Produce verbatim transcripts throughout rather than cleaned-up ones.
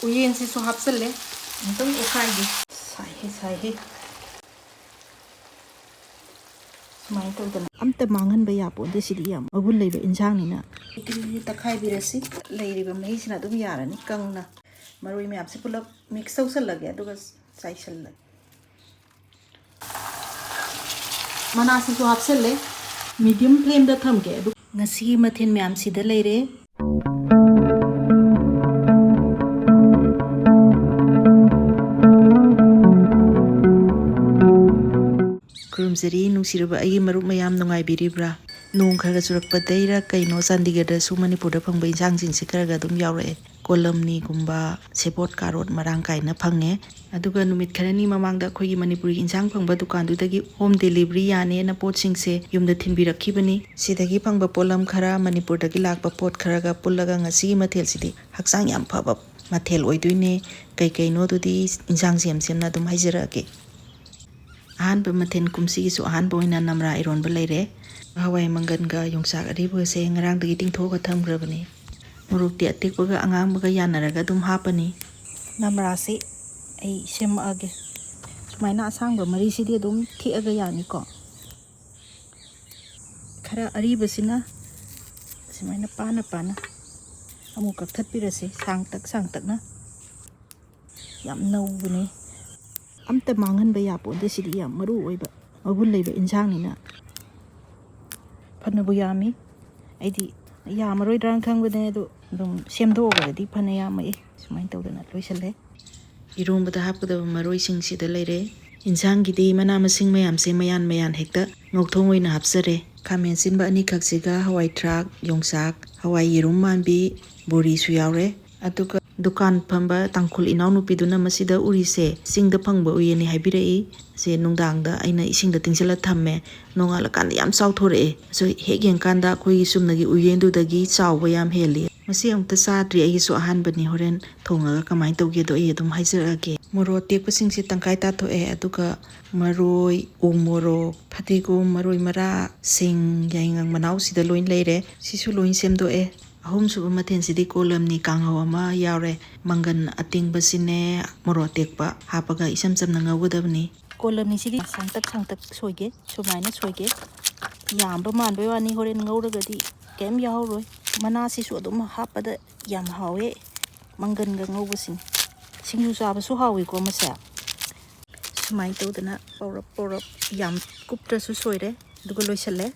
ꯎꯌꯦꯟꯁꯤꯁꯨ ꯍꯥꯞꯆꯜꯂꯦ꯫ ꯑꯃꯨꯛꯇꯪ ꯑꯣꯠꯈꯥꯏꯒꯦ꯫ ꯁꯥꯏꯍꯦ, ꯁꯥꯏꯍꯦ꯫ ꯁꯨꯃꯥꯏꯅ ꯇꯧꯗꯅ ꯑꯝꯇ ꯃꯥꯡꯍꯟꯕ ꯌꯥꯄꯣꯟꯇꯦ꯫ ꯁꯤꯗꯤ ꯌꯥꯝ ꯃꯒꯨꯟ ꯂꯩꯕ ꯏꯟꯁꯥꯡꯅꯤꯅ꯫ ꯇꯛꯈꯥꯏꯕꯤꯔꯁꯤ꯫ ꯂꯩꯔꯤꯕ ꯃꯍꯤꯁꯤꯅ ꯑꯗꯨꯝ ꯌꯥꯔꯅꯤ꯫ ꯀꯪꯅ ꯃꯔꯣꯏ ꯃꯌꯥꯝꯁꯤ ꯄꯨꯂꯞ ꯃꯤꯛꯁ ꯇꯧꯁꯜꯂꯒꯦ, ꯑꯗꯨꯒ ꯆꯥꯏꯁꯜꯂꯒꯦ꯫ ꯃꯅꯥꯁꯤꯁꯨ ꯍꯥꯞꯆꯜꯂꯦ꯫ ꯃꯤꯗꯤꯌꯝ ꯐ꯭ꯂꯦꯝꯗ ꯊꯝꯒꯦ꯫ ꯑꯗꯨ ꯉꯁꯤꯒꯤ ꯃꯊꯦꯜ ꯃꯌꯥꯝꯁꯤꯗ ꯂꯩꯔꯦ꯫ ꯈꯨꯔꯨꯝꯖꯔꯤ, ꯅꯨꯡꯁꯤꯔꯕ ꯑꯩꯒꯤ ꯃꯔꯨꯞ ꯃꯌꯥꯝ, ꯅꯨꯡꯉꯥꯏꯕꯤꯔꯤꯕ꯭ꯔꯥ? ꯅꯣꯡ ꯈꯔ ꯈꯔ ꯆꯨꯔꯛꯄꯗꯩꯔ ꯀꯩꯅꯣ, ꯆꯥꯟꯗꯤꯒꯔꯗꯁꯨ ꯃꯅꯤꯄꯨꯔꯗ ꯐꯪꯕ ꯏꯟꯁꯥꯡꯁꯤꯡꯁꯦ ꯈꯔ ꯈꯔ ꯑꯗꯨꯝ ꯌꯥꯎꯔꯛꯑꯦ꯫ ꯀꯣꯂꯝꯅꯤꯒꯨꯝꯕ, ꯁꯦꯕꯣꯠ, ꯀꯥꯔꯣꯠ ꯃꯔꯥꯡ ꯀꯥꯏꯅ ꯐꯪꯉꯦ꯫ ꯑꯗꯨꯒ ꯅꯨꯃꯤꯠ ꯈꯔꯅꯤ ꯃꯃꯥꯡꯗ ꯑꯩꯈꯣꯏꯒꯤ ꯃꯅꯤꯄꯨꯔꯒꯤ ꯏꯟꯁꯥꯡ ꯐꯪꯕ ꯗꯨꯀꯥꯟꯗꯨꯗꯒꯤ ꯍꯣꯝ ꯗꯦꯂꯤꯚꯔꯤ ꯌꯥꯅꯦꯅ ꯄꯣꯠꯁꯤꯡꯁꯦ ꯌꯨꯝꯗ ꯊꯤꯟꯕꯤꯔꯛꯈꯤꯕꯅꯤ꯫ ꯁꯤꯗꯒꯤ ꯐꯪꯕ ꯄꯣꯠꯂꯝ ꯈꯔ, ꯃꯅꯤꯄꯨꯔꯗꯒꯤ ꯂꯥꯛꯄ ꯄꯣꯠ ꯈꯔꯒ ꯄꯨꯜꯂꯒ ꯉꯁꯤꯒꯤ ꯃꯊꯦꯜꯁꯤꯗꯤ ꯍꯛꯆꯥꯡ ꯌꯥꯝ ꯐꯕ ꯃꯊꯦꯜ ꯑꯣꯏꯗꯣꯏꯅꯦ꯫ ꯀꯩꯀꯩꯅꯣꯗꯨꯗꯤ ꯏꯟꯁꯥꯡ ꯁꯦꯝ ꯁꯦꯝꯅ ꯑꯗꯨꯝ ꯍꯥꯏꯖꯔꯛꯑꯒꯦ꯫ ꯑꯍꯥꯟꯕ ꯃꯊꯦꯜ, ꯀꯨꯝꯁꯤꯒꯤꯁꯨ ꯑꯍꯥꯟꯕ ꯑꯣꯏꯅ ꯅꯝꯔꯥ ꯏꯔꯣꯟꯕ ꯂꯩꯔꯦ꯫ ꯍꯋꯥꯏ ꯃꯪꯒꯟꯒ ꯌꯣꯡꯆꯥꯛ ꯑꯔꯤꯕꯒꯁꯦ ꯉꯔꯥꯡꯗꯒꯤ ꯇꯤꯡꯊꯣꯛꯑꯒ ꯊꯝꯈ꯭ꯔꯕꯅꯤ꯫ ꯃꯣꯔꯣꯛꯇꯤ ꯑꯇꯦꯛꯄꯒ ꯑꯉꯥꯡꯕꯒ ꯌꯥꯅꯔꯒ ꯑꯗꯨꯝ ꯍꯥꯞꯄꯅꯤ꯫ ꯅꯝꯔꯥꯁꯤ ꯑꯩ ꯁꯦꯝꯃꯛꯑꯒꯦ꯫ ꯁꯨꯃꯥꯏꯅ ꯑꯁꯥꯡꯕ ꯃꯔꯤꯁꯤꯗꯤ ꯑꯗꯨꯝ ꯊꯦꯛꯑꯒ ꯌꯥꯅꯤꯀꯣ꯫ ꯈꯔ ꯑꯔꯤꯕꯁꯤꯅ ꯁꯨꯃꯥꯏꯅ ꯄꯥꯅ ꯄꯥꯅ ꯑꯃꯨꯛ ꯀꯛꯊꯠꯄꯤꯔꯁꯤ, ꯁꯥꯡꯇꯛ ꯁꯥꯡꯇꯛꯅ꯫ ꯌꯥꯝ ꯅꯧꯕꯅꯦ꯫ ꯑꯝꯇ ꯃꯥꯡꯍꯟꯕ ꯌꯥꯄꯣꯟꯇꯦ꯫ ꯁꯤꯗꯤ ꯌꯥꯝ ꯃꯔꯨ ꯑꯣꯏꯕ ꯃꯒꯨꯟ ꯂꯩꯕ ꯏꯟꯁꯥꯡꯅꯤꯅ꯫ ꯐꯅꯕꯨ ꯌꯥꯝꯃꯤ꯫ ꯑꯩꯗꯤ ꯌꯥꯝꯃꯔꯣꯏꯗ꯭ꯔꯥꯅ ꯈꯟꯕꯅꯦ, ꯑꯗꯣ ꯑꯗꯨꯝ ꯁꯦꯝꯗꯣꯛꯑꯒꯗꯤ ꯐꯅ ꯌꯥꯝꯃꯛꯑꯦ꯫ ꯁꯨꯃꯥꯏꯅ ꯇꯧꯗꯅ ꯂꯣꯏꯁꯜꯂꯦ꯫ ꯏꯔꯣꯝꯕꯗ ꯍꯥꯞꯀꯗꯕ ꯃꯔꯣꯏꯁꯤꯡꯁꯤꯗ ꯂꯩꯔꯦ꯫ ꯏꯟꯁꯥꯡꯒꯤꯗꯤ ꯃꯅꯥ ꯃꯁꯤꯡ ꯃꯌꯥꯝꯁꯦ ꯃꯌꯥꯟ ꯃꯌꯥꯟ ꯍꯦꯛꯇ ꯉꯧꯊꯣꯡ ꯑꯣꯏꯅ ꯍꯥꯞꯆꯔꯦ꯫ ꯈꯥꯃꯦꯟ ꯑꯁꯤꯟꯕ ꯑꯅꯤꯈꯛꯁꯤꯒ ꯍꯋꯥꯏ ꯊ꯭ꯔꯥꯛ, ꯌꯣꯡꯆꯥꯛ, ꯍꯋꯥꯏ ꯌꯦꯔꯨꯝ ꯃꯥꯟꯕꯤ, ꯕꯣꯔꯤꯁꯨ ꯌꯥꯎꯔꯦ꯫ ꯑꯗꯨꯒ ꯗꯨꯀꯥꯟ ꯐꯝꯕ ꯇꯥꯡꯈꯨꯜ ꯏꯅꯥꯎꯅꯨꯄꯤꯗꯨꯅ ꯃꯁꯤꯗ ꯎꯔꯤꯁꯦ ꯆꯤꯡꯗ ꯐꯪꯕ ꯎꯌꯦꯟꯅꯤ ꯍꯥꯏꯕꯤꯔꯛꯏ꯫ ꯁꯦ ꯅꯨꯡꯗꯥꯡꯗ ꯑꯩꯅ ꯏꯁꯤꯡꯗ ꯇꯤꯡꯁꯤꯜꯂ ꯊꯝꯃꯦ꯫ ꯅꯣꯡꯉꯥꯜꯂꯀꯥꯟꯗ ꯌꯥꯝ ꯆꯥꯎꯊꯣꯔꯛꯑꯦ꯫ ꯑꯁꯣꯏ ꯍꯦꯛ ꯌꯦꯡꯀꯥꯟꯗ ꯑꯩꯈꯣꯏꯒꯤ ꯆꯨꯝꯅꯒꯤ ꯎꯌꯦꯟꯗꯨꯗꯒꯤ ꯆꯥꯎꯕ ꯌꯥꯝ ꯍꯦꯜꯂꯤ꯫ ꯃꯁꯤ ꯑꯃꯨꯛꯇ ꯆꯥꯗ꯭ꯔꯤ, ꯑꯩꯒꯤꯁꯨ ꯑꯍꯥꯟꯕꯅꯤ꯫ ꯍꯣꯔꯦꯟ ꯊꯣꯡꯉꯒ ꯀꯃꯥꯏꯅ ꯇꯧꯒꯦꯗꯣ ꯑꯩ ꯑꯗꯨꯝ ꯍꯥꯏꯖꯔꯛꯑꯒꯦ꯫ ꯃꯣꯔꯣꯛ ꯑꯇꯦꯛꯄꯁꯤꯡꯁꯦ ꯇꯪꯈꯥꯏ ꯇꯥꯊꯣꯛꯑꯦ, ꯑꯗꯨꯒ ꯃꯔꯣꯏ, ꯎ ꯃꯣꯔꯣꯛ, ꯐꯗꯤꯒꯣꯝ, ꯃꯔꯣꯏ ꯃꯔꯥ, ꯁꯤꯡ, ꯌꯥꯏꯉꯪ ꯃꯅꯥꯎꯁꯤꯗ ꯂꯣꯏ ꯂꯩꯔꯦ꯫ ꯁꯤꯁꯨ ꯂꯣꯏ ꯁꯦꯝꯗꯣꯛꯑꯦ꯫ ꯑꯍꯨꯝꯁꯨꯕ ꯃꯊꯦꯜꯁꯤꯗꯤ ꯀꯣꯂꯝꯅꯤ ꯀꯥꯡꯍꯧ ꯑꯃ ꯌꯥꯎꯔꯦ꯫ ꯃꯪꯒꯟ ꯑꯇꯤꯡꯕꯁꯤꯅꯦ, ꯃꯣꯔꯣꯛ ꯑꯇꯦꯛꯄ ꯍꯥꯞꯄꯒ ꯏꯆꯝ ꯆꯝꯅ ꯉꯧꯒꯗꯕꯅꯤ꯫ ꯀꯣꯂꯝꯅꯤꯁꯤꯗꯤ ꯁꯥꯡꯇꯛ ꯁꯥꯡꯇꯛ ꯁꯣꯏꯒꯦ, ꯁꯨꯃꯥꯏꯅ ꯁꯣꯏꯒꯦ꯫ ꯌꯥꯝꯕ ꯃꯥꯟꯕꯩ ꯋꯥꯅꯤ, ꯍꯣꯔꯦꯟ ꯉꯧꯔꯒꯗꯤ ꯀꯩꯝ ꯌꯥꯎꯍꯧꯔꯣꯏ꯫ ꯃꯅꯥꯁꯤꯁꯨ ꯑꯗꯨꯝ ꯍꯥꯞꯄꯗ ꯌꯥꯝ ꯍꯥꯎꯋꯦ꯫ ꯃꯪꯒꯟꯒ ꯉꯧꯕꯁꯤꯅꯤ꯫ ꯁꯤꯡꯖꯨ ꯆꯥꯕꯁꯨ ꯍꯥꯎꯋꯤꯀꯣ ꯃꯁꯦ꯫ ꯁꯨꯃꯥꯏꯅ ꯇꯧꯗꯅ ꯄꯧꯔꯞ ꯄꯧꯔꯞ ꯌꯥꯝ ꯀꯨꯞꯇ꯭ꯔꯁꯨ ꯁꯣꯏꯔꯦ, ꯑꯗꯨꯒ ꯂꯣꯏꯁꯤꯜꯂꯦ꯫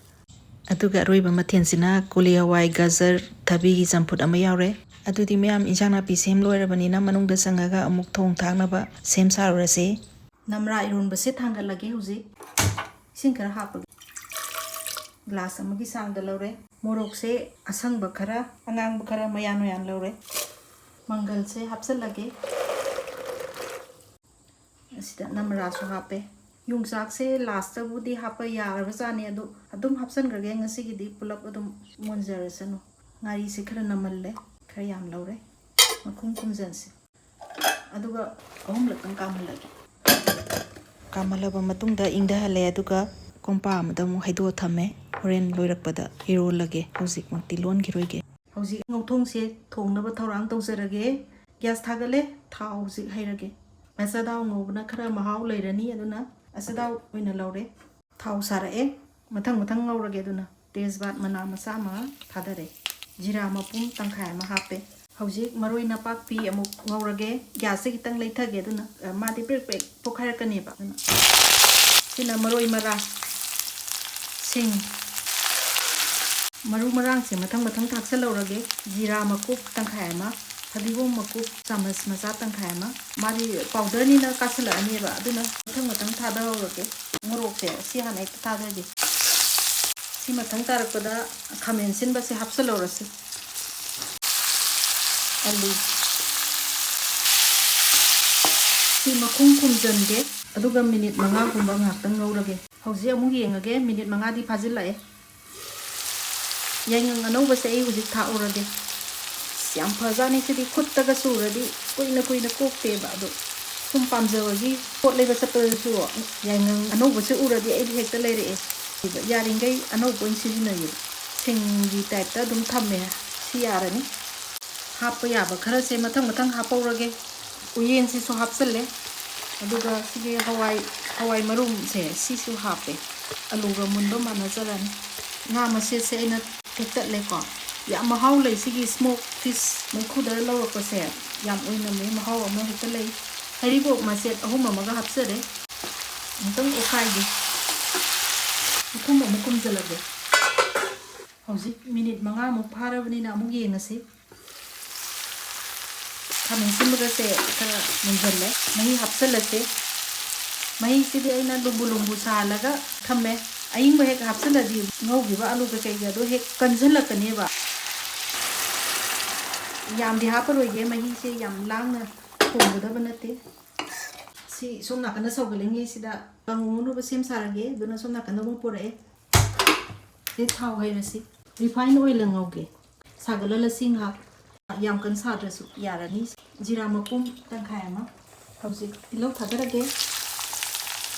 ꯑꯗꯨꯒ ꯑꯔꯣꯏꯕ ꯃꯊꯦꯜꯁꯤꯅ ꯀꯣꯂꯤ ꯍꯋꯥꯏ, ꯒꯖꯔ, ꯊꯕꯤꯒꯤ ꯆꯝꯐꯨꯠ ꯑꯃ ꯌꯥꯎꯔꯦ꯫ ꯑꯗꯨꯗꯤ ꯃꯌꯥꯝ ꯏꯟꯁꯥꯡ ꯅꯥꯄꯤ ꯁꯦꯝ ꯂꯣꯏꯔꯕꯅꯤꯅ ꯃꯅꯨꯡꯗ ꯆꯪꯉꯒ ꯑꯃꯨꯛ ꯊꯣꯡ ꯊꯥꯛꯅꯕ ꯁꯦꯝ ꯁꯥꯔꯨꯔꯁꯤ꯫ ꯅꯝꯔꯥ ꯏꯔꯣꯟꯕꯁꯦ ꯊꯥꯡꯒꯠꯂꯒꯦ ꯍꯧꯖꯤꯛ꯫ ꯏꯁꯤꯡ ꯈꯔ ꯍꯥꯞꯄꯒꯦ꯫ ꯒ꯭ꯂꯥꯁ ꯑꯃꯒꯤ ꯆꯥꯡꯗ ꯂꯧꯔꯦ꯫ ꯃꯣꯔꯣꯛꯁꯦ ꯑꯁꯪꯕ ꯈꯔ, ꯑꯉꯥꯡꯕ ꯈꯔ, ꯃꯌꯥꯟ ꯃꯌꯥꯟ ꯂꯧꯔꯦ꯫ ꯃꯪꯒꯜꯁꯦ ꯍꯥꯞꯆꯤꯜꯂꯒꯦ꯫ ꯑꯁꯤꯗ ꯅꯝꯔꯥꯁꯨ ꯍꯥꯞꯄꯦ꯫ ꯌꯣꯡꯆꯥꯛꯁꯦ ꯂꯥꯁꯇꯕꯨꯗꯤ ꯍꯥꯞꯄ ꯌꯥꯔꯕꯖꯥꯠꯅꯤ, ꯑꯗꯣ ꯑꯗꯨꯝ ꯍꯥꯞꯆꯤꯟꯈ꯭ꯔꯒꯦ꯫ ꯉꯁꯤꯒꯤꯗꯤ ꯄꯨꯂꯞ ꯑꯗꯨꯝ ꯃꯨꯟꯖꯔꯁꯅꯨ꯫ ꯉꯥꯔꯤꯁꯦ ꯈꯔ ꯅꯝꯍꯜꯂꯦ, ꯈꯔ ꯌꯥꯝ ꯂꯧꯔꯦ꯫ ꯃꯈꯨꯝ ꯈꯨꯝꯖꯤꯟꯁꯦ꯫ ꯑꯗꯨꯒ ꯑꯍꯨꯝꯂꯛꯇꯪ ꯀꯥꯝꯍꯜꯂꯒꯦ꯫ ꯀꯥꯝꯍꯜꯂꯕ ꯃꯇꯨꯡꯗ ꯏꯪꯊꯍꯜꯂꯦ, ꯑꯗꯨꯒ ꯀꯣꯝꯄꯥꯛ ꯑꯃꯗ ꯑꯃꯨꯛ ꯍꯩꯗꯣꯛꯑ ꯊꯝꯃꯦ꯫ ꯍꯣꯔꯦꯟ ꯂꯣꯏꯔꯛꯄꯗ ꯏꯔꯣꯜꯂꯒꯦ, ꯍꯧꯖꯤꯛꯃꯛꯇꯤ ꯂꯣꯟꯈꯤꯔꯣꯏꯒꯦ꯫ ꯍꯧꯖꯤꯛ ꯉꯧꯊꯣꯡꯁꯦ ꯊꯣꯡꯅꯕ ꯊꯧꯔꯥꯡ ꯇꯧꯖꯔꯒꯦ꯫ ꯒ꯭ꯌꯥꯁ ꯊꯥꯒꯠꯂꯦ, ꯊꯥꯎ ꯍꯧꯖꯤꯛ ꯍꯩꯔꯒꯦ꯫ ꯑꯆꯥꯊꯥꯎ ꯉꯧꯕꯅ ꯈꯔ ꯃꯍꯥꯎ ꯂꯩꯔꯅꯤ, ꯑꯗꯨꯅ ꯑꯆꯥꯊꯥꯎ ꯑꯣꯏꯅ ꯂꯧꯔꯦ꯫ ꯊꯥꯎ ꯁꯥꯔꯛꯑꯦ, ꯃꯊꯪ ꯃꯊꯪ ꯉꯧꯔꯒꯦ꯫ ꯑꯗꯨꯅ ꯇꯦꯖꯄꯥꯠ ꯃꯅꯥ ꯃꯆꯥ ꯑꯃ ꯊꯥꯗꯔꯦ, ꯖꯤꯔꯥ ꯃꯄꯨꯝ ꯇꯪꯈꯥꯏ ꯑꯃ ꯍꯥꯞꯄꯦ꯫ ꯍꯧꯖꯤꯛ ꯃꯔꯣꯏ ꯅꯄꯥꯛꯄꯤ ꯑꯃꯨꯛ ꯉꯧꯔꯒꯦ꯫ ꯒ꯭ꯌꯥꯁꯁꯦ ꯈꯤꯇꯪ ꯂꯩꯊꯒꯦ, ꯑꯗꯨꯅ, ꯑ, ꯃꯥꯗꯤ ꯄ꯭ꯔꯦꯛ ꯄ꯭ꯔꯦꯛ ꯄꯣꯛꯈꯥꯏꯔꯛꯀꯅꯦꯕ꯫ ꯑꯗꯨꯅ ꯁꯤꯅ ꯃꯔꯣꯏ ꯃꯔꯥꯡ, ꯁꯤꯡ, ꯃꯔꯨ ꯃꯔꯥꯡꯁꯦ ꯃꯊꯪ ꯃꯊꯪ ꯊꯥꯛꯆꯜꯍꯧꯔꯒꯦ꯫ ꯖꯤꯔꯥ ꯃꯀꯨꯞ ꯇꯪꯈꯥꯏ ꯑꯃ, ꯐꯗꯤꯒꯣꯝ ꯃꯀꯨꯞ ꯆꯥꯃꯁ ꯃꯆꯥ ꯇꯪꯈꯥꯏ ꯑꯃ꯫ ꯃꯥꯗꯤ ꯄꯥꯎꯗꯔꯅꯤꯅ ꯀꯥꯁꯜꯂꯛꯑꯅꯦꯕ, ꯑꯗꯨꯅ ꯃꯊꯪ ꯃꯊꯪ ꯊꯥꯗꯍꯧꯔꯒꯦ꯫ ꯃꯣꯔꯣꯛꯁꯦ ꯁꯤ ꯍꯥꯟꯅ ꯍꯦꯛꯇ ꯊꯥꯗꯒꯦ꯫ ꯁꯤ ꯃꯊꯪ ꯇꯥꯔꯛꯄꯗ ꯈꯥꯃꯦꯟ ꯁꯤꯟꯕꯁꯦ ꯍꯥꯞꯆꯜꯍꯧꯔꯁꯤ꯫ ꯑꯂꯨ ꯁꯤ ꯃꯈꯨꯝ ꯈꯨꯝꯖꯤꯟꯒꯦ, ꯑꯗꯨꯒ ꯃꯤꯅꯤꯠ ꯃꯉꯥꯒꯨꯝꯕ ꯉꯥꯏꯍꯥꯛꯇꯪ ꯉꯧꯔꯒꯦ꯫ ꯍꯧꯖꯤꯛ ꯑꯃꯨꯛ ꯌꯦꯡꯉꯒꯦ, ꯃꯤꯅꯤꯠ ꯃꯉꯥꯗꯤ ꯐꯥꯖꯤꯜꯂꯛꯑꯦ꯫ ꯌꯥꯏꯉꯪ ꯑꯅꯧꯕꯁꯦ ꯑꯩ ꯍꯧꯖꯤꯛ ꯊꯥꯛꯎꯔꯒꯦ꯫ ꯑꯁ, ꯌꯥꯝ ꯐꯖꯥꯠꯅꯤ ꯁꯤꯗꯤ, ꯈꯨꯠꯇꯒ ꯆꯨꯔꯗꯤ ꯀꯨꯏꯅ ꯀꯨꯏꯅ ꯀꯣꯛꯇꯦꯕ꯫ ꯑꯗꯣ ꯁꯨꯝ ꯄꯥꯝꯖꯕꯒꯤ ꯄꯣꯠ ꯂꯩꯕ ꯆꯠꯄꯗꯁꯨ ꯌꯥꯏꯉꯪ ꯑꯅꯧꯕꯁꯦ ꯎꯔꯗꯤ ꯑꯩꯗꯤ ꯍꯦꯛꯇ ꯂꯩꯔꯛꯑꯦ꯫ ꯌꯥꯔꯤꯈꯩ ꯑꯅꯧꯕ ꯑꯣꯏꯅ ꯁꯤꯖꯤꯟꯅꯩꯌꯦ꯫ ꯁꯤꯡꯒꯤ ꯇꯥꯏꯞꯇ ꯑꯗꯨꯝ ꯊꯝꯃꯦ꯫ ꯁꯤ ꯌꯥꯔꯅꯤ꯫ ꯍꯥꯞꯄ ꯌꯥꯕ ꯈꯔꯁꯦ ꯃꯊꯪ ꯃꯊꯪ ꯍꯥꯞꯄꯧꯔꯒꯦ꯫ ꯎꯌꯦꯟꯁꯤꯁꯨ ꯍꯥꯞꯆꯜꯂꯦ꯫ ꯑꯗꯨꯒ ꯁꯤꯒꯤ ꯍꯋꯥꯏ, ꯍꯋꯥꯏ ꯃꯔꯨꯝꯁꯦ ꯁꯤꯁꯨ ꯍꯥꯞꯄꯦ꯫ ꯑꯂꯨꯒ ꯃꯨꯟꯕ ꯃꯥꯟꯅꯖꯔꯅꯤ꯫ ꯉꯥ ꯃꯁꯦꯠꯁꯦ ꯑꯩꯅ ꯍꯦꯛꯇꯠꯂꯦꯀꯣ꯫ ꯌꯥꯝ ꯃꯍꯥꯎ ꯂꯩ ꯁꯤꯒꯤ smoke fish ꯃꯩꯈꯨꯗ ꯂꯧꯔꯛꯄꯁꯦ꯫ ꯌꯥꯝ ꯑꯣꯏꯅꯝꯃꯦ, ꯃꯍꯥꯎ ꯑꯃ ꯍꯦꯛꯇ ꯂꯩ꯫ ꯍꯩꯔꯤꯕꯣꯞ ꯃꯆꯦꯠ ꯑꯍꯨꯝ ꯑꯃꯒ ꯍꯥꯞꯆꯔꯦ꯫ ꯑꯃꯨꯛꯇꯪ ꯑꯣꯠꯈꯥꯏꯒꯦ꯫ ꯃꯈꯨꯝ ꯑꯃꯨꯛ ꯈꯨꯝꯖꯤꯜꯂꯒꯦ꯫ ꯍꯧꯖꯤꯛ ꯃꯤꯅꯤꯠ ꯃꯉꯥꯃꯨꯛ ꯐꯥꯔꯕꯅꯤꯅ ꯑꯃꯨꯛ ꯌꯦꯡꯉꯁꯤ꯫ ꯈꯥꯃꯦꯟ ꯑꯁꯤꯟꯕꯒꯁꯦ ꯈꯔ ꯃꯨꯟꯖꯜꯂꯦ꯫ ꯃꯍꯤ ꯍꯥꯞꯆꯜꯂꯁꯦ꯫ ꯃꯍꯤꯁꯤꯗꯤ ꯑꯩꯅ ꯂꯨꯝꯕꯨ ꯂꯨꯝꯕꯨ ꯁꯥꯍꯜꯂꯒ ꯊꯝꯃꯦ꯫ ꯑꯌꯤꯡꯕ ꯍꯦꯛ ꯍꯥꯞꯆꯜꯂꯗꯤ ꯉꯧꯈꯤꯕ ꯑꯂꯨ ꯀꯩꯀꯩꯒꯗꯣ ꯍꯦꯛ ꯀꯟꯁꯤꯜꯂꯛꯀꯅꯦꯕ꯫ ꯌꯥꯝꯗꯤ ꯍꯥꯞꯄꯔꯣꯏꯒꯦ, ꯃꯍꯤꯁꯦ ꯌꯥꯝ ꯂꯥꯡꯅ ꯊꯣꯡꯒꯗꯕ ꯅꯠꯇꯦ꯫ ꯁꯤ ꯁꯣꯝ ꯅꯥꯀꯟꯗ ꯁꯧꯒꯠꯂꯤꯉꯩꯁꯤꯗ ꯀꯥꯡꯉꯧ ꯉꯧꯅꯕ ꯁꯦꯝ ꯁꯥꯔꯒꯦ꯫ ꯑꯗꯨꯅ ꯁꯣꯝ ꯅꯥꯀꯟꯗ ꯑꯃꯨꯛ ꯄꯨꯔꯛꯑꯦ꯫ ꯁꯤ ꯊꯥꯎ ꯍꯩꯔꯁꯤ꯫ Refine oil ꯉꯧꯒꯦ꯫ ꯁꯥꯒꯠꯍꯜꯂꯁꯤ ꯉꯥꯏꯍꯥꯛ꯫ ꯌꯥꯝ ꯀꯟꯅ ꯁꯥꯗ꯭ꯔꯁꯨ ꯌꯥꯔꯅꯤ꯫ ꯖꯤꯔꯥ ꯃꯄꯨꯝ ꯇꯪꯈꯥꯏ ꯑꯃ꯫ ꯍꯧꯖꯤꯛ ꯇꯤꯜꯍꯧ ꯊꯥꯗꯔꯒꯦ꯫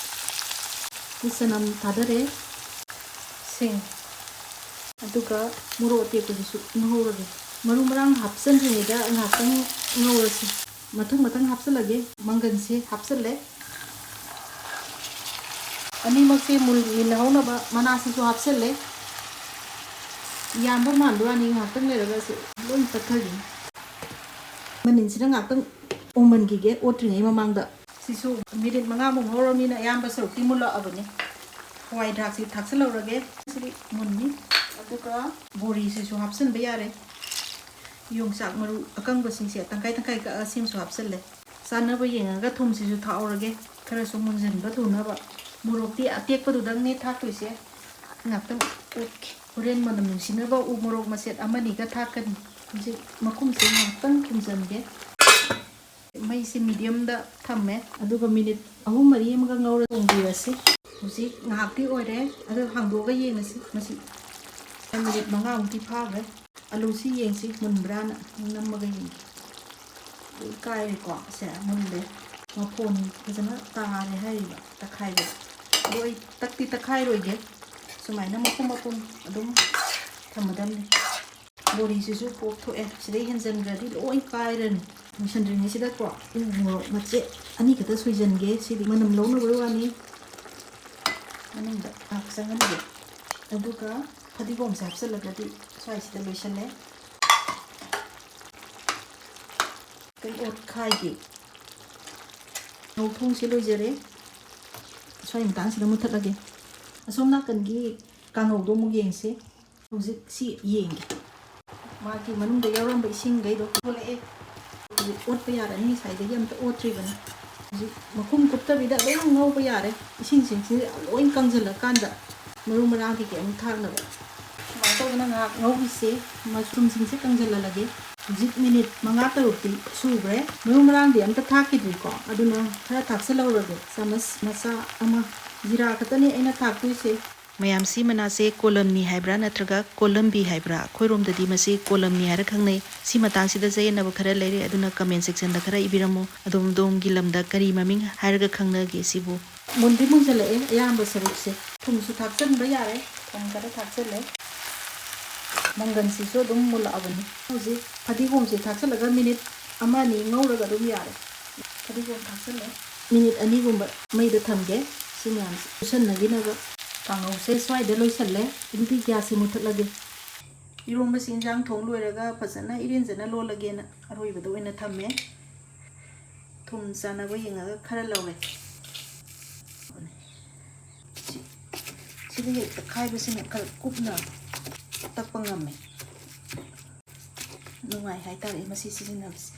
ꯆꯅꯝ ꯊꯥꯗꯔꯦ꯫ ꯁꯤꯡ꯫ ꯑꯗꯨꯒ ꯃꯣꯔꯣꯛ ꯑꯇꯦꯛꯄꯗꯨꯁꯨ ꯉꯧꯔꯒꯦ꯫ ꯃꯔꯨ ꯃꯔꯥꯡ ꯍꯥꯞꯆꯟꯗ꯭ꯔꯤꯉꯩꯗ ꯉꯥꯏꯍꯥꯛꯇꯪ ꯉꯧꯔꯁꯤ꯫ ꯃꯊꯪ ꯃꯊꯪ ꯍꯥꯞꯆꯜꯂꯒꯦ꯫ ꯃꯪꯒꯟꯁꯦ ꯍꯥꯞꯆꯜꯂꯦ꯫ ꯑꯅꯤꯃꯛꯁꯦ ꯃꯨꯟꯃꯤꯟꯅꯍꯧꯅꯕ ꯃꯅꯥꯁꯤꯁꯨ ꯍꯥꯞꯆꯜꯂꯦ꯫ ꯌꯥꯝꯕ ꯃꯥꯟꯕ ꯋꯥꯅꯤ, ꯉꯥꯏꯍꯥꯛꯇꯪ ꯂꯩꯔꯒꯁꯨ ꯂꯣꯏ ꯇꯠꯈ꯭ꯔꯅꯤ꯫ ꯃꯅꯤꯟꯁꯤꯗ ꯉꯥꯏꯍꯥꯛꯇꯪ ꯎꯃꯟꯈꯤꯒꯦ ꯑꯣꯠꯇ꯭ꯔꯤꯉꯩ ꯃꯃꯥꯡꯗ꯫ ꯁꯤꯁꯨ ꯃꯤꯅꯤꯠ ꯃꯉꯥꯃꯨꯛ ꯉꯧꯔꯕꯅꯤꯅ ꯑꯌꯥꯝꯕ ꯁꯔꯨꯛꯇꯤ ꯃꯨꯜꯂꯛꯑꯕꯅꯤ꯫ ꯍꯋꯥꯏ ꯊ꯭ꯔꯥꯛꯁꯤ ꯊꯥꯛꯆꯜꯍꯧꯔꯒꯦ꯫ ꯁꯤꯗꯤ ꯃꯨꯟꯅꯤ꯫ ꯑꯗꯨꯒ ꯕꯣꯔꯤꯁꯤꯁꯨ ꯍꯥꯞꯆꯤꯟꯕ ꯌꯥꯔꯦ꯫ ꯌꯣꯡꯆꯥꯛ ꯃꯔꯨ ꯑꯀꯪꯕꯁꯤꯡꯁꯦ ꯇꯪꯈꯥꯏ ꯇꯪꯈꯥꯏ ꯀꯛꯑ ꯁꯤꯃꯁꯨ ꯍꯥꯞꯆꯜꯂꯦ꯫ ꯆꯥꯟꯅꯕ ꯌꯦꯡꯉꯒ ꯊꯨꯝꯁꯤꯁꯨ ꯊꯥꯛꯍꯧꯔꯒꯦ, ꯈꯔꯁꯨ ꯃꯨꯟꯁꯤꯟꯕ ꯊꯨꯅꯕ꯫ ꯃꯣꯔꯣꯛꯇꯤ ꯑꯇꯦꯛꯄꯗꯨꯗꯪꯅꯦ ꯊꯥꯛꯇꯣꯏꯁꯦ꯫ ꯉꯥꯛꯇꯪ ꯑꯣꯠꯀꯦ꯫ ꯍꯣꯔꯦꯟ ꯃꯅꯝ ꯅꯨꯡꯁꯤꯅꯕ ꯎ ꯃꯣꯔꯣꯛ ꯃꯆꯦꯠ ꯑꯃꯅꯤꯒ ꯊꯥꯛꯀꯅꯤ꯫ ꯍꯧꯖꯤꯛ ꯃꯈꯨꯝꯁꯦ ꯉꯥꯛꯇꯪ ꯈꯨꯝꯖꯤꯟꯒꯦ꯫ ꯃꯩꯁꯤ ꯃꯤꯗꯤꯌꯝꯗ ꯊꯝꯃꯦ, ꯑꯗꯨꯒ ꯃꯤꯅꯤꯠ ꯑꯍꯨꯝ ꯃꯔꯤ ꯑꯃꯒ ꯉꯧꯔ ꯊꯣꯡꯕꯤꯔꯁꯤ꯫ ꯍꯧꯖꯤꯛ ꯉꯥꯏꯍꯥꯛꯇꯤ ꯑꯣꯏꯔꯦ, ꯑꯗꯨ ꯍꯥꯡꯗꯣꯛꯑꯒ ꯌꯦꯡꯉꯁꯤ꯫ ꯃꯁꯤ ꯃꯤꯅꯤꯠ ꯃꯉꯥꯃꯨꯛꯇꯤ ꯐꯥꯈ꯭ꯔꯦ꯫ ꯑꯂꯨꯁꯤ ꯌꯦꯡꯁꯤ ꯃꯨꯟꯕ꯭ꯔꯥꯅ ꯅꯝꯃꯒ ꯌꯦꯡꯒꯦ꯫ ꯂꯣꯏ ꯀꯥꯏꯔꯦꯀꯣ꯫ ꯁꯦ ꯃꯨꯜꯂꯦ꯫ ꯃꯐꯣꯟ ꯐꯖꯅ ꯇꯥꯔꯦ ꯍꯥꯏꯔꯤꯕ ꯇꯛꯈꯥꯏꯕꯗ꯫ ꯑꯗꯣ ꯑꯩ ꯇꯛꯇꯤ ꯇꯛꯈꯥꯏꯔꯣꯏꯒꯦ꯫ ꯁꯨꯃꯥꯏꯅ ꯃꯄꯨꯝ ꯃꯄꯨꯝ ꯑꯗꯨꯝ ꯊꯝꯃꯗꯕꯅꯤ꯫ ꯕꯣꯔꯤꯁꯤꯁꯨ ꯄꯣꯞꯊꯣꯛꯑꯦ, ꯁꯤꯗꯩ ꯍꯦꯟꯖꯟꯈ꯭ꯔꯗꯤ ꯂꯣꯏ ꯀꯥꯏꯔꯅꯤ꯫ ꯂꯣꯏꯁꯟꯗ꯭ꯔꯤꯉꯩꯁꯤꯗꯀꯣ, ꯎ ꯃꯣꯔꯣꯛ ꯃꯆꯦꯠ ꯑꯅꯤ ꯈꯛꯇ ꯁꯣꯏꯖꯟꯒꯦ꯫ ꯁꯤꯗꯤ ꯃꯅꯝ ꯂꯧꯅꯕꯒꯤ ꯋꯥꯅꯤ꯫ ꯃꯅꯨꯡꯗ ꯉꯥꯏꯍꯥꯛ ꯆꯪꯍꯟꯒꯦ꯫ ꯑꯗꯨꯒ ꯐꯗꯤꯒꯣꯝꯁꯦ ꯍꯥꯞꯆꯤꯜꯂꯒꯗꯤ ꯁ꯭ꯋꯥꯏꯁꯤꯗ ꯂꯣꯏꯁꯜꯂꯦ꯫ ꯑꯩꯈꯣꯏ ꯑꯣꯠꯈꯥꯏꯒꯦ꯫ ꯉꯧ ꯊꯣꯡꯁꯦ ꯂꯣꯏꯖꯔꯦ꯫ ꯁ꯭ꯋꯥꯏ ꯃꯇꯥꯡꯁꯤꯗ ꯃꯨꯊꯠꯂꯒꯦ꯫ ꯑꯁꯣꯝ ꯅꯥꯀꯟꯒꯤ ꯀꯥꯡꯉꯧꯗꯣ ꯑꯃꯨꯛ ꯌꯦꯡꯁꯦ꯫ ꯍꯧꯖꯤꯛ ꯁꯤ ꯌꯦꯡꯒꯦ꯫ ꯃꯥꯒꯤ ꯃꯅꯨꯡꯗ ꯌꯥꯎꯔꯝꯕ ꯏꯁꯤꯡꯈꯩꯗꯣ ꯊꯣꯛꯂꯛꯑꯦ꯫ ꯍꯧꯖꯤꯛ ꯑꯣꯠꯄ ꯌꯥꯔꯅꯤ, ꯉꯁꯥꯏꯗꯒꯤ ꯑꯝꯇ ꯑꯣꯠꯇ꯭ꯔꯤꯕꯅꯤ꯫ ꯍꯧꯖꯤꯛ ꯃꯈꯨꯝ ꯀꯨꯞꯇꯕꯤꯗ ꯑꯗꯨꯝ ꯉꯧꯕ ꯌꯥꯔꯦ꯫ ꯏꯁꯤꯡꯁꯤꯡꯁꯤ ꯂꯣꯏ ꯀꯪꯁꯤꯜꯂꯀꯥꯟꯗ ꯃꯔꯨ ꯃꯔꯥꯡ ꯀꯩꯀꯩ ꯑꯃꯨꯛ ꯊꯥꯛꯅꯕ꯫ ꯁꯨꯃꯥꯏꯅ ꯇꯧꯗꯅ ꯉꯥꯏꯍꯥꯛ ꯉꯧꯈꯤꯁꯦ꯫ ꯃꯆꯨꯝꯁꯤꯡꯁꯦ ꯀꯪꯁꯤꯜꯍꯜꯂꯒꯦ꯫ ꯍꯧꯖꯤꯛ ꯃꯤꯅꯤꯠ ꯃꯉꯥ ꯇꯔꯨꯛꯇꯤ ꯁꯨꯈ꯭ꯔꯦ꯫ ꯃꯔꯨ ꯃꯔꯥꯡꯗꯤ ꯑꯝꯇ ꯊꯥꯛꯈꯤꯗ꯭ꯔꯤꯀꯣ, ꯑꯗꯨꯅ ꯈꯔ ꯊꯥꯛꯆꯜꯍꯧꯔꯒꯦ꯫ ꯆꯥꯃꯁ ꯃꯆꯥ ꯑꯃ꯫ ꯖꯤꯔꯥ ꯈꯛꯇꯅꯤ ꯑꯩꯅ ꯊꯥꯛꯇꯣꯏꯁꯦ꯫ ꯃꯌꯥꯝꯁꯤ ꯃꯅꯥꯁꯦ ꯀꯣꯂꯝꯅꯤ ꯍꯥꯏꯕ꯭ꯔꯥ ꯅꯠꯇ꯭ꯔꯒ ꯀꯣꯂꯝꯕꯤ ꯍꯥꯏꯕ꯭ꯔꯥ? ꯑꯩꯈꯣꯏꯔꯣꯝꯗꯗꯤ ꯃꯁꯤ ꯀꯣꯂꯝꯅꯤ ꯍꯥꯏꯔ ꯈꯪꯅꯩ꯫ ꯁꯤ ꯃꯇꯥꯡꯁꯤꯗ ꯆꯌꯦꯠꯅꯕ ꯈꯔ ꯂꯩꯔꯦ, ꯑꯗꯨꯅ comment sectionꯗ ꯈꯔ ꯏꯕꯤꯔꯝꯃꯨ꯫ ꯑꯗꯣꯝ ꯑꯗꯣꯝꯒꯤ ꯂꯝꯗ ꯀꯔꯤ ꯃꯃꯤꯡ ꯍꯥꯏꯔꯒ ꯈꯪꯅꯒꯦ ꯁꯤꯕꯨ? ꯃꯨꯟꯗꯤ ꯃꯨꯟꯖꯜꯂꯛꯑꯦ ꯑꯌꯥꯝꯕ ꯁꯔꯨꯛꯁꯦ꯫ ꯊꯨꯝꯁꯨ ꯊꯥꯛꯆꯟꯕ ꯌꯥꯔꯦ꯫ ꯊꯨꯝ ꯈꯔ ꯊꯥꯛꯆꯜꯂꯦ꯫ ꯃꯪꯒꯟꯁꯤꯁꯨ ꯑꯗꯨꯝ ꯃꯨꯜꯂꯛꯑꯕꯅꯤ꯫ ꯍꯧꯖꯤꯛ ꯐꯗꯤꯒꯣꯝꯁꯦ ꯊꯥꯛꯆꯜꯂꯒ ꯃꯤꯅꯤꯠ ꯑꯃ ꯑꯅꯤ ꯉꯧꯔꯒ ꯑꯗꯨꯝ ꯌꯥꯔꯦ꯫ ꯐꯗꯤꯒꯣꯝ ꯊꯥꯛꯆꯜꯂꯦ꯫ ꯃꯤꯅꯤꯠ ꯑꯅꯤꯒꯨꯝꯕ ꯃꯩꯗ ꯊꯝꯒꯦ꯫ ꯁꯤ ꯃꯌꯥꯝꯁꯦ ꯆꯨꯁꯟꯅꯈꯤꯅꯕ꯫ ꯀꯥꯡꯍꯧꯁꯦ ꯁ꯭ꯋꯥꯏꯗ ꯂꯣꯏꯁꯜꯂꯦ꯫ ꯑꯗꯨꯗꯤ gas ꯁꯦ ꯃꯨꯊꯠꯂꯒꯦ꯫ ꯏꯔꯣꯝꯕꯁꯤ ꯏꯟꯖꯥꯡ ꯊꯣꯡ ꯂꯣꯏꯔꯒ ꯐꯖꯅ ꯏꯔꯦꯟꯖꯅ ꯂꯣꯜꯂꯒꯦꯅ ꯑꯔꯣꯏꯕꯗ ꯑꯣꯏꯅ ꯊꯝꯃꯦ꯫ ꯊꯨꯝ ꯆꯥꯟꯅꯕ ꯌꯦꯡꯉꯒ ꯈꯔ ꯂꯧꯔꯦ꯫ ꯁꯤ-, ꯁꯤꯗ ꯍꯦꯛ ꯇꯛꯈꯥꯏꯕꯁꯤꯅ ꯈꯔ ꯀꯨꯞꯅ ꯇꯛꯄ ꯉꯝꯃꯦ꯫ ꯅꯨꯡꯉꯥꯏ ꯍꯥꯏꯇꯥꯔꯦ ꯃꯁꯤ ꯁꯤꯖꯤꯟꯅꯕꯁꯦ꯫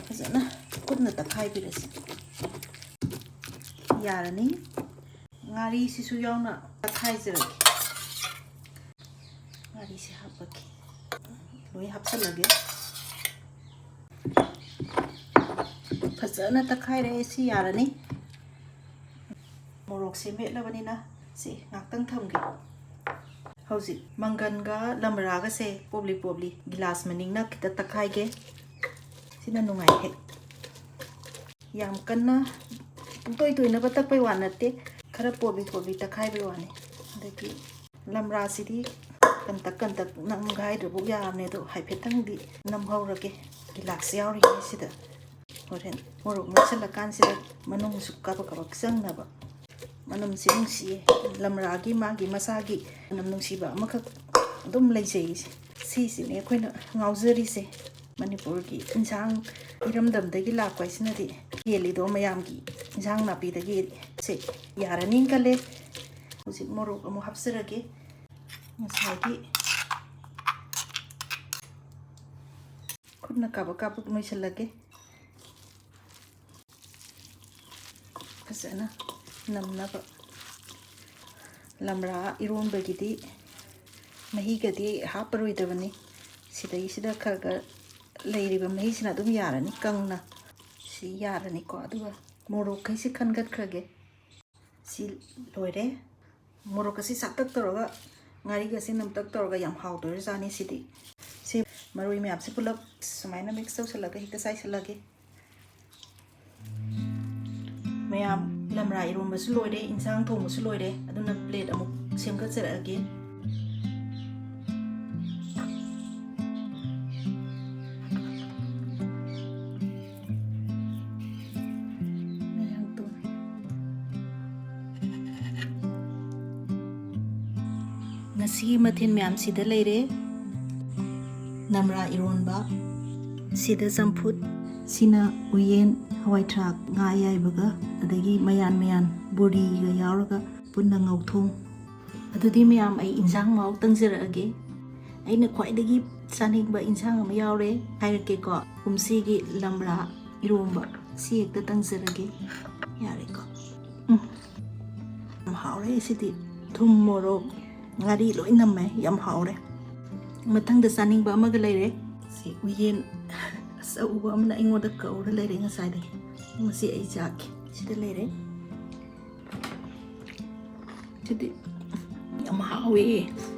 ꯐꯖꯅ ꯀꯨꯞꯅ ꯇꯛꯈꯥꯏꯕꯤꯔꯁꯤ꯫ ꯌꯥꯔꯅꯤ꯫ ꯉꯥꯔꯤꯁꯤꯁꯨ ꯌꯥꯎꯅ ꯇꯛꯈꯥꯏꯖꯔꯒꯦ꯫ ꯉꯥꯔꯤꯁꯦ ꯍꯥꯞꯄꯒꯦ꯫ ꯂꯣꯏ ꯍꯥꯞꯆꯜꯂꯒꯦ꯫ ꯐꯖꯅ ꯇꯛꯈꯥꯏꯔꯦ꯫ ꯁꯤ ꯌꯥꯔꯅꯤ꯫ ꯃꯣꯔꯣꯛꯁꯦ ꯃꯦꯠꯂꯕꯅꯤꯅ ꯁꯤ ꯉꯥꯛꯇꯪ ꯊꯝꯒꯦ꯫ ꯍꯧꯖꯤꯛ ꯃꯪꯒꯟꯒ ꯂꯝꯔꯥꯒꯁꯦ ꯄꯣꯞꯂꯤ ꯄꯣꯞꯂꯤ ꯒꯤꯂꯥꯁ ꯃꯅꯤꯡꯅ ꯈꯤꯇ ꯇꯛꯈꯥꯏꯒꯦ꯫ ꯁꯤꯅ ꯅꯨꯡꯉꯥꯏ ꯍꯦꯛ꯫ ꯌꯥꯝ ꯀꯟꯅ ꯄꯨꯡꯇꯣꯏ ꯇꯣꯏꯅꯕ ꯇꯛꯄꯩ ꯋꯥ ꯅꯠꯇꯦ, ꯈꯔ ꯄꯣꯞꯂꯤ ꯄꯣꯞꯂꯤ ꯇꯛꯈꯥꯏꯕꯩ ꯋꯥꯅꯤ꯫ ꯑꯗꯒꯤ ꯂꯝꯔꯥꯁꯤꯗꯤ ꯀꯟꯇꯛ ꯀꯟꯇꯛ ꯅꯝꯒꯥꯏꯗ꯭ꯔꯕꯨ ꯌꯥꯔꯕꯅꯦ꯫ ꯑꯗꯣ ꯍꯥꯏꯐꯦꯠꯇꯪꯗꯤ ꯅꯝꯍꯧꯔꯒꯦ꯫ ꯒꯤꯂꯥꯁ ꯌꯥꯎꯔꯤꯉꯩꯁꯤꯗ ꯍꯣꯔꯦꯟ ꯃꯣꯔꯣꯛ ꯃꯦꯠꯁꯜꯂꯀꯥꯟꯁꯤꯗ ꯃꯅꯨꯡꯁꯨ ꯀꯥꯕꯛ ꯀꯥꯕꯛ ꯆꯪꯅꯕ꯫ ꯃꯅꯝꯁꯦ ꯅꯨꯡꯁꯤꯌꯦ꯫ ꯂꯝꯔꯥꯒꯤ ꯃꯥꯒꯤ ꯃꯁꯥꯒꯤ ꯃꯅꯝ ꯅꯨꯡꯁꯤꯕ ꯑꯃꯈꯛ ꯑꯗꯨꯝ ꯂꯩꯖꯩꯁꯦ꯫ ꯁꯤꯁꯤꯅꯦ ꯑꯩꯈꯣꯏꯅ ꯉꯥꯎꯖꯔꯤꯁꯦ꯫ ꯃꯅꯤꯄꯨꯔꯒꯤ ꯏꯟꯁꯥꯡ ꯏꯔꯝꯗꯝꯗꯒꯤ ꯂꯥꯛꯄ ꯍꯥꯏꯁꯤꯅꯗꯤ ꯍꯦꯜꯂꯤꯗꯣ ꯃꯌꯥꯝꯒꯤ ꯏꯟꯁꯥꯡ ꯅꯥꯄꯤꯗꯒꯤ꯫ ꯁꯦ ꯌꯥꯔꯅꯤ ꯈꯜꯂꯦ꯫ ꯍꯧꯖꯤꯛ ꯃꯣꯔꯣꯛ ꯑꯃꯨꯛ ꯍꯥꯞꯆꯔꯒꯦ꯫ ꯉꯁꯥꯏꯒꯤ ꯈꯨꯠꯅ ꯀꯥꯕꯛ ꯀꯥꯕꯛ ꯅꯣꯏꯁꯤꯜꯂꯒꯦ꯫ ꯐꯖꯅ ꯅꯝꯅꯕ꯫ ꯂꯝꯔꯥ ꯏꯔꯣꯟꯕꯒꯤꯗꯤ ꯃꯍꯤꯒꯗꯤ ꯍꯥꯞꯄꯔꯣꯏꯗꯕꯅꯤ꯫ ꯁꯤꯗꯩꯁꯤꯗ ꯈꯔ ꯈꯔ ꯂꯩꯔꯤꯕ ꯃꯍꯤꯁꯤꯅ ꯑꯗꯨꯝ ꯌꯥꯔꯅꯤ, ꯀꯪꯅ꯫ ꯁꯤ ꯌꯥꯔꯅꯤꯀꯣ꯫ ꯑꯗꯨꯒ ꯃꯣꯔꯣꯛꯈꯩꯁꯤ ꯈꯟꯒꯠꯈ꯭ꯔꯒꯦ꯫ ꯁꯤ ꯂꯣꯏꯔꯦ꯫ ꯃꯣꯔꯣꯛ ꯑꯁꯤ ꯁꯥꯇꯛ ꯇꯧꯔꯒ, ꯉꯥꯔꯤꯒ ꯑꯁꯤ ꯅꯝꯇꯛ ꯇꯧꯔꯒ ꯌꯥꯝ ꯍꯥꯎꯗꯣꯏꯔꯖꯥꯠꯅꯤ ꯁꯤꯗꯤ꯫ ꯁꯤ ꯃꯔꯣꯏ ꯃꯌꯥꯝꯁꯤ ꯄꯨꯂꯞ ꯁꯨꯃꯥꯏꯅ ꯃꯤꯛꯁ ꯇꯧꯁꯜꯂꯒ ꯍꯦꯛꯇ ꯆꯥꯏꯁꯜꯂꯒꯦ꯫ ꯃꯌꯥꯝ, ꯂꯝꯔꯥ ꯏꯔꯣꯝꯕꯁꯨ ꯂꯣꯏꯔꯦ, ꯏꯟꯁꯥꯡ ꯊꯣꯡꯕꯁꯨ ꯂꯣꯏꯔꯦ, ꯑꯗꯨꯅ ꯄ꯭ꯂꯦꯠ ꯑꯃꯨꯛ ꯁꯦꯝꯒꯠꯆꯔꯛꯑꯒꯦ꯫ ꯃꯌꯥꯝ ꯇꯣ-, ꯉꯁꯤꯒꯤ ꯃꯊꯦꯜ ꯃꯌꯥꯝꯁꯤꯗ ꯂꯩꯔꯦ: ꯂꯝꯔꯥ ꯏꯔꯣꯟꯕ, ꯁꯤꯗ ꯆꯝꯐꯨꯠ, ꯁꯤꯅ ꯎꯌꯦꯟ, ꯍꯋꯥꯏ ꯊ꯭ꯔꯥꯛ, ꯉꯥ ꯑꯌꯥꯏꯕꯒ, ꯑꯗꯒꯤ ꯃꯌꯥꯟ ꯃꯌꯥꯟ ꯕꯣꯔꯤꯒ ꯌꯥꯎꯔꯒ ꯄꯨꯟꯅ ꯉꯧꯊꯣꯡ꯫ ꯑꯗꯨꯗꯤ ꯃꯌꯥꯝ, ꯑꯩ ꯏꯟꯁꯥꯡ ꯃꯍꯥꯎ ꯇꯪꯖꯔꯛꯑꯒꯦ꯫ ꯑꯩꯅ ꯈ꯭ꯋꯥꯏꯗꯒꯤ ꯆꯥꯅꯤꯡꯕ ꯏꯟꯁꯥꯡ ꯑꯃ ꯌꯥꯎꯔꯦ ꯍꯥꯏꯔꯛꯀꯦꯀꯣ꯫ ꯀꯨꯝꯁꯤꯒꯤ ꯂꯝꯔꯥ ꯏꯔꯣꯝꯕ ꯁꯤ ꯍꯦꯛꯇ ꯇꯪꯖꯔꯒꯦ꯫ ꯌꯥꯔꯦꯀꯣ꯫ ꯎꯝ꯫ ꯌꯥꯝ ꯍꯥꯎꯔꯦ ꯁꯤꯗꯤ꯫ ꯊꯨꯝ, ꯃꯣꯔꯣꯛ, ꯉꯥꯔꯤ ꯂꯣꯏ ꯅꯝꯃꯦ꯫ ꯌꯥꯝ ꯍꯥꯎꯔꯦ꯫ ꯃꯊꯪꯗ ꯆꯥꯅꯤꯡꯕ ꯑꯃꯒ ꯂꯩꯔꯦ꯫ ꯁꯤ ꯎꯌꯦꯟ ꯑꯆꯧꯕ ꯑꯃꯅ ꯑꯩꯉꯣꯟꯗ ꯀꯧꯔ ꯂꯩꯔꯦ ꯉꯁꯥꯏꯗꯒꯤ꯫ ꯃꯁꯤ ꯑꯩ ꯆꯥꯒꯦ꯫ ꯁꯤꯗ ꯂꯩꯔꯦ꯫ ꯁꯤꯗꯤ ꯌꯥꯝ ꯍꯥꯎꯋꯦ꯫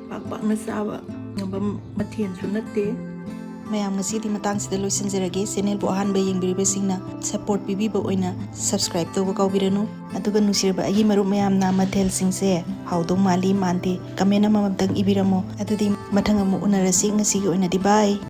ꯄꯥꯛ ꯄꯥꯛꯅ ꯆꯥꯕ ꯉꯝꯕ ꯃꯊꯦꯜꯁꯨ ꯅꯠꯇꯦ꯫ ꯃꯌꯥꯝ, ꯉꯁꯤꯗꯤ ꯃꯇꯥꯡꯁꯤꯗ ꯂꯣꯏꯁꯤꯟꯖꯔꯒꯦ꯫ ꯆꯦꯅꯦꯜꯕꯨ ꯑꯍꯥꯟꯕ ꯌꯦꯡꯕꯤꯔꯤꯕꯁꯤꯡꯅ ꯁꯄꯣꯔꯠ ꯄꯤꯕꯤꯕ ꯑꯣꯏꯅ ꯁꯕꯁꯀ꯭ꯔꯥꯏꯕ ꯇꯧꯕ ꯀꯥꯎꯕꯤꯔꯅꯨ꯫ ꯑꯗꯨꯒ ꯅꯨꯡꯁꯤꯔꯕ ꯑꯩꯒꯤ ꯃꯔꯨꯞ ꯃꯌꯥꯝꯅ, ꯃꯊꯦꯜꯁꯤꯡꯁꯦ ꯍꯥꯎꯗꯧ ꯃꯥꯜꯂꯤ ꯃꯥꯟꯗꯦ ꯀꯃꯦꯟ ꯑꯃꯃꯝꯇꯪ ꯏꯕꯤꯔꯝꯃꯣ꯫ ꯑꯗꯨꯗꯤ ꯃꯊꯪ ꯑꯃꯨꯛ ꯎꯅꯔꯁꯤ꯫ ꯉꯁꯤꯒꯤ ꯑꯣꯏꯅꯗꯤ ꯕꯥꯏ꯫